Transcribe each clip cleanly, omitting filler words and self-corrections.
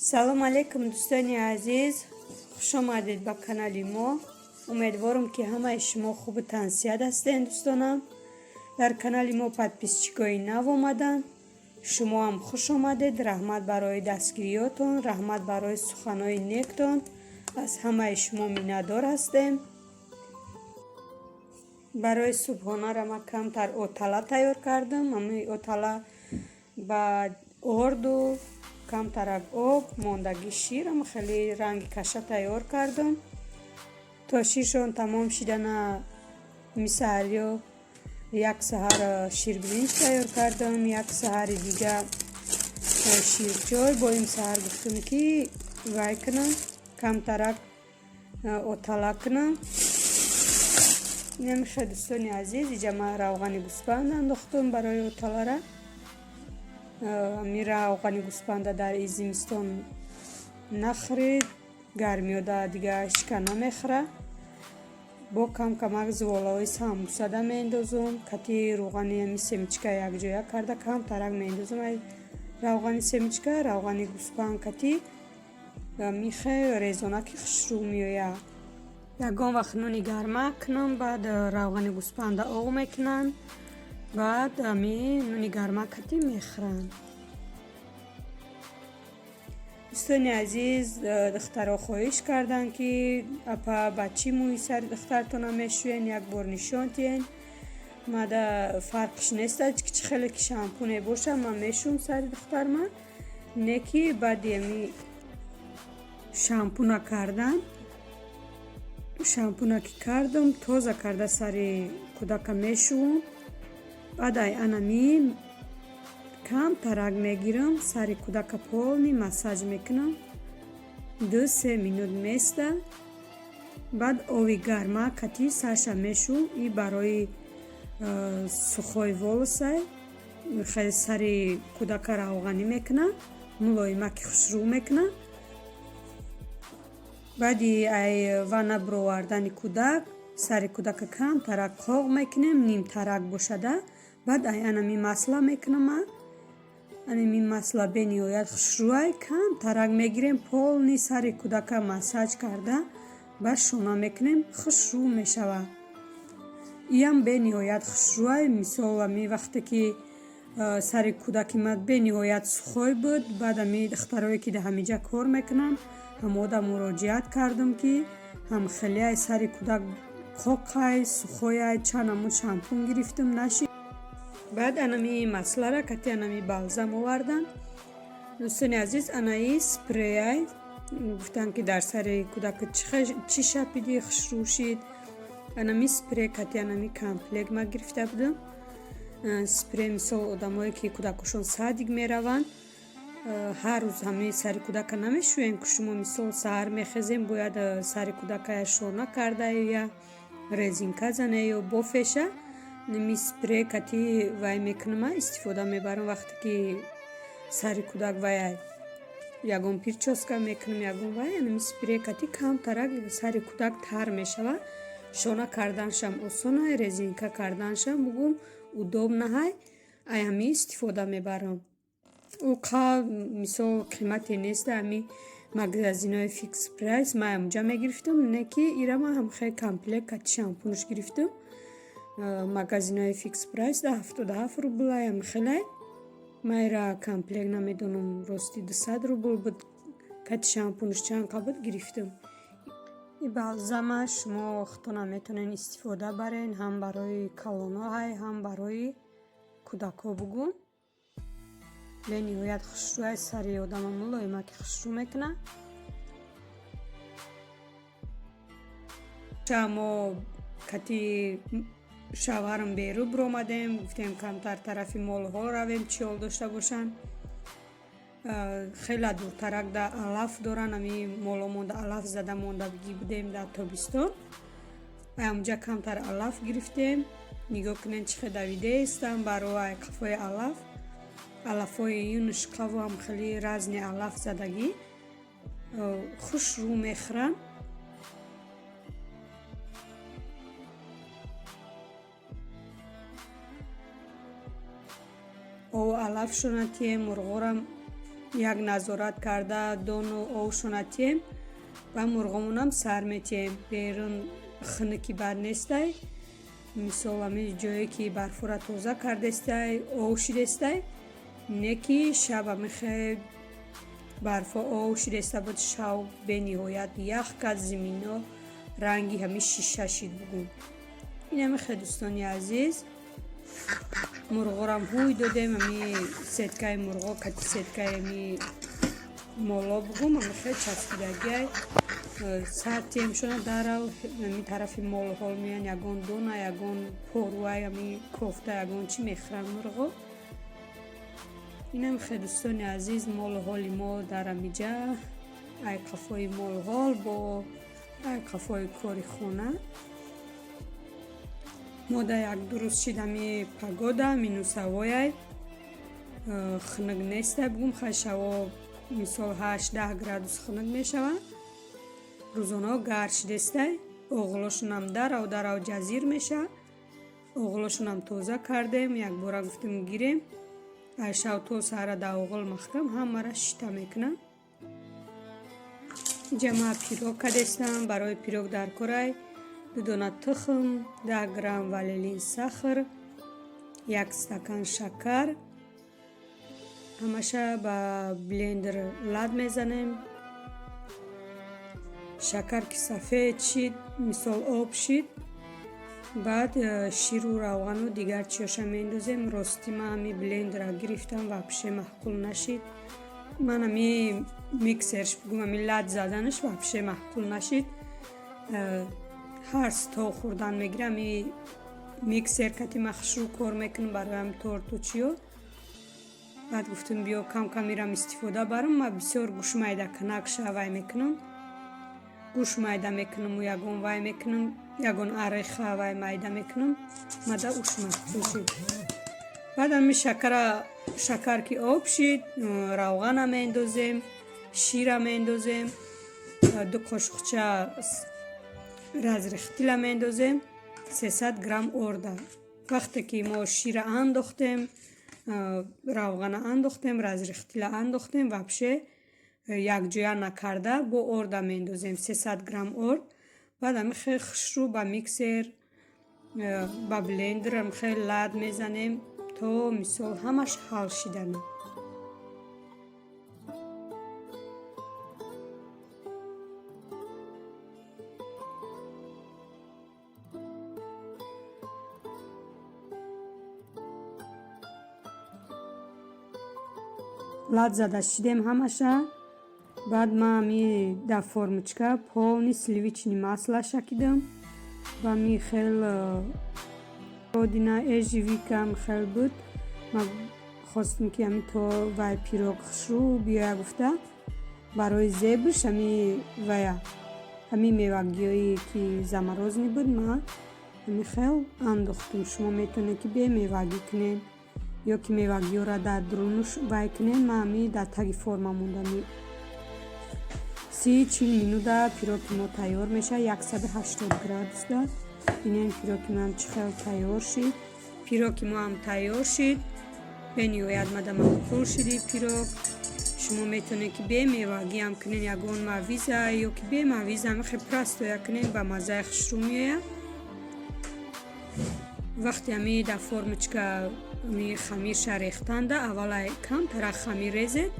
Салом алейкум, дӯстони азиз, хушомадед ба канали мо. Умедворам, ки ҳамаи шумо хубу тансиҳат ҳастед. Дӯстонам, дар канали мо подписчикои нав омаданд, шумо ҳам хуш омадед. Раҳмат барои дастгириётон, раҳмат барои суханҳои нектон, аз ҳамаи шумо миннатдор ҳастем. Барои субҳонара ман камтар отала тайёр кардам. Ҳамаи отала ба орду, камтарак об, мондагӣ ширам, хеле ранги каша тайёр кардам. То ширшон тамом шидана мисаҳариё як саҳар ширбиринҷ тайёр кардам, як саҳари дига ширчой. Бо ин саҳар гуфтам, ки вай кунам, камтарак отала кунам. Инамиша, дӯстони азиз, иҷа ман равғани гӯспанд андохтам барои оталара. Ами равғани гӯспанда дар и зимистон нахӯред, гармиёда дига ҳечка намехӯра. Бо кам камак зуволаҳои самбусада меандозум, кати рӯғани ами семечка якҷоя карда камтарак меандозум. Ай равғани семечка, равғани гӯспанд кати михе резонаки хушрӯ меояд. Ягон вақт нони гарма кунам, баъд равғани гӯспанда оғ мекунанд, баъд ами нони гарма кати мехӯранд. Дӯстони азиз, духтаро хоҳиш карданд, ки апа, ба чӣ мӯи сари духтартона мешӯен, як бор нишон диҳен. Мада фарқш нест, ки чӣ хеле ки шампуне боша, ман мешӯм сари духтарма. Не ки баъди ами шампуна кардан, шампуна ки кардам, тоза карда сари кӯдака мешӯм. Баъд ай анами камтарак мегирам, сари кӯдака полный массаж мекунам, 2-3 минут места, баъд ови гарма кати сарша мешӯм. И барои сухой волосай, хеле сари кӯдака равғанӣ мекунад, мулоимаки хушрӯ мекунад. Баъди ай ванна бировардани кӯдак сари кӯдака камтарак қоғ мекунем, нимтарак бошада. Баъд ай анами масла мекунам. Анами масла бениҳоят хушрӯай. Камтарак мегирем, полный сари кӯдака массаж карда, баъд шона мекунем, хушрӯ мешавад. Иам бениҳоят хушрӯай. Мисол, ами вақте ки сари кӯдаки ман бениҳоят сухой буд, баъд ами духтарое ки дар ҳамиҷа кор мекунанд, ҳамода муроҷиат кардам, ки ҳамхелиай сари кӯдак қоқай, сухояй, чанд намуд шампун гирифтам, нашид. Баъд анами маслара кати анами балзам овардан. Дӯстони азиз, анаи спреяй гуфтанд, ки дар сари кӯдак чӣ шапидӣ, хушрӯ шид. Анами спрей кати анами комплект ма гирифта будам. Спрей, мисол, одамое ки кӯдакошон садик мераванд, ҳар рӯз ҳамаи сари кӯдака намешӯем, ки шумо, мисол, саҳар мехезем, бояд сари кӯдака шона карда я резинка зане ё бофеша. Ними спрей кати вай мекунама, истифода мебарам. Вақте ки сари кӯдак вай ягон причёска мекунам, ягон вай, анами спрей кати камтарак сари кӯдак тар мешавад, шона карданшам осонай, резинка карданшам бугум удобно ҳай. Ай ҳами истифода мебарам. Ӯ қа, мисол, қимате нест. Ами магазинои Фикс Прайс ман ҳамҷа мегирифтам, не ки ира ман ҳамхел комплект кати шампунш гирифтам. Магазинои Фикс Прайс да 77 рублай ҳамхелай. Ман ира комплект намедонам, рости, 200 рубл буд, кати шампунш чанд қа буд, гирифтам. И балзама шумо худтона метавонед истифода барен, ҳам барои калоно ҳай, ҳам барои кӯдакҳо бугум. Бениҳоят хушрӯай, сари одама мулоимаки хушрӯ мекунад. Мо кати шавҳарам берун биромадем, гуфтем, камтар тарафи молҳо равем, чӣ ҳол дошта бошанд. Хеле дуртарак да алаф доранд, ами моло монда, алаф зада мондагӣ будем дар тобистон. Ҳамҷа камтар алаф гирифтем. Нигоҳ кунед, чӣ хел давидаистам барои қафои алаф. Алафҳои юнушқаву ҳам хеле разный алаф задагӣ, хушрӯ мехӯранд. Алафшона тием, мурғорам. Як назорат карда, дону овшона тием ва мурғомонам сар метием. Берун хунуки бад нестай. Мисол, ҳами ҷое ки барфура тоза кардестай, ов шидестай, не ки шаб ҳамихе барфо ов шидеста буд, шав бениҳоят ях кард, зимино ранги ҳами шиша шид бугум. Ин ҳамихе, дӯстони азиз, мурғорам ҳуй додем. Ами сеткаи мурғо кати сеткаи ами моло бугум, ҳамихе часпидагиай. Сар тиемшона, дарав ами тарафи молҳол меян, ягон дона, ягон порвай, ами кофта, ягон чӣ мехӯранд мурғо. Инам хе, дӯстони азиз, молу ҳоли мо дар амиҷа, ай қафои молу ҳол бо ай қафои кори хона. Мо да як ду рӯз шид ами погода минусовой, хунук нестай бугум. Хай, шаво мисол 8-10 градус хунук мешавад, рӯзонаҳо гарм шидестай. Оғилошонам дарав дарав ҷазир мешавад. Оғилошонам тоза кардем, якбора гуфтем гирем, ай шав то саҳара дар оғил маҳкам ҳамара шита мекунам. Инҷа ма пирог кадестам. Барои пирог дар корай 2 дона тухм, 10 грамм ванилин сахар, 1 стакан шакар. Ҳамаша ба блендер лат мезанем. Шакар ки сафед шид, мисол об шид, баъд ширу равғану дигар чиёша меандозем. Ростӣ, ман ҳами блендера гирифтам, вообще маъқул нашид. Ман ҳами миксерш бугум, ҳами лат заданаш вообще маъқул нашид. Ҳар то хӯрдан мегирам. Ами миксер кати ман хушрӯ кор мекунам барои ҳами торту чиё. Баъд гуфтам, биё кам кам ирам истифода барам. Ман бисёр гӯш майда канакша вай мекунам, гӯш майда мекунаму ягон вай мекунам, ягон ореха вай майда мекунам, мада уш маъқул шид. Баъд ами шакара, шакар ки об шид, равғана меандозем, шира меандозем, 2 қошуқча разрыхителя меандозем, 300 грамм орда. Вақте ки мо шира андохтем, равғана андохтем, разрыхителя андохтем, вообще якҷоя накарда бо орда меандозем, 300 грамм орд. Баъд ами хеле хушрӯ ба миксер, ба блендер хеле лат мезанем, то мисол ҳамаш ҳал шидана. Лат зада шидем ҳамаша. Баъд ман ами дар формочка полный сливочный масло шакидам ва ми хел родина ежевикам хел буд. Ман хостам, ки ами то вай пирог хушрӯ биёя гуфта, барои зебш ами вая ҳамин мевагиҳое ки замороженный буд, ман ҳамин хел андохтум. Шумо метавонед, ки бемевагӣ кунед ё ки мевагиҳоро дар дурунуш вай кунед. Ман ҳами дар таги форма мондам. 30-40 минута пироги мо тайёр мешавад, 180 градусда. Бинем, пироги моам чӣ хел тайёр шид. Пироги моам тайёр шид, бениҳоят мада маъқул шиди пирог. Шумо метавонед, ки бемевагиам кунед, ягон мавиза ё ки бемавиза хел простой кунед, ба маззаи хушрӯ меояд. Вақте ҳами дар формочка ами хамирша рехтанда, аввала камтара хамир резед,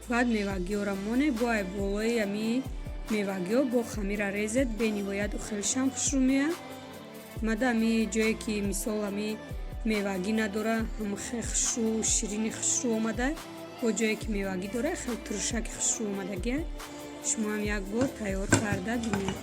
баъд мевагиҳоро монед, бо ай болои ами мевагиҳо бо хамира резед, бениҳоят хелшам хушрӯ меояд. Мада ами ҷое ки мисол ами мевагӣ надора, ҳам хушрӯ, ширини хушрӯ омада, бо ҷое ки мевагӣ дора, хел туршаки хушрӯ омадагия. Шумоам як бор тайёр карда бинед.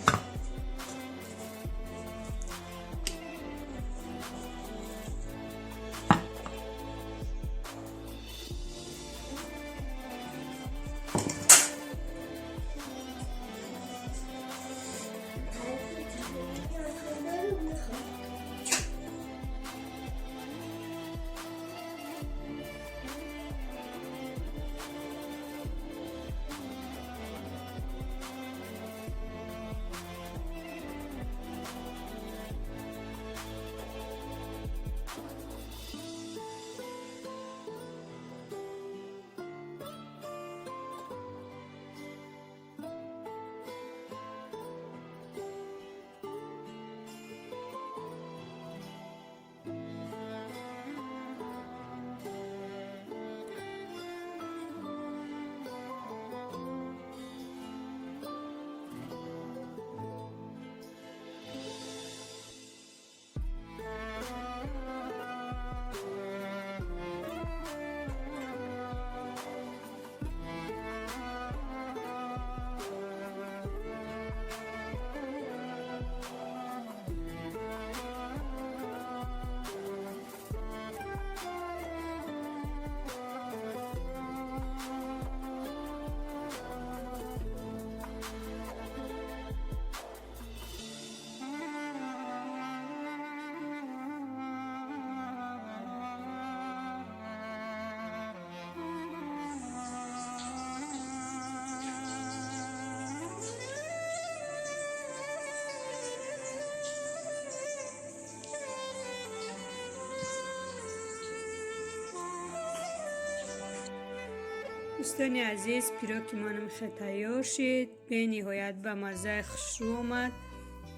Дӯстони азиз, пироги манам хел тайёр шид. Бениҳоят ба маззаи хушрӯ омад,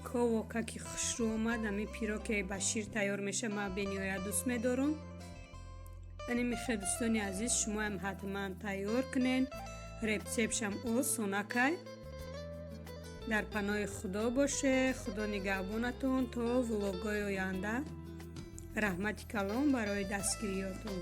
ковокаки хушрӯ омад. Ами пироге ба шир тайёр меша, ман бениҳоят дӯст медорам. Ани хел, дӯстони азиз, шумоам ҳатман тайёр кунед. Рецептшам осонакай. Дар паноҳи Худо боше, Худо нигаҳбонатон то влогҳои оянда. Раҳмати калон барои дастгириётон.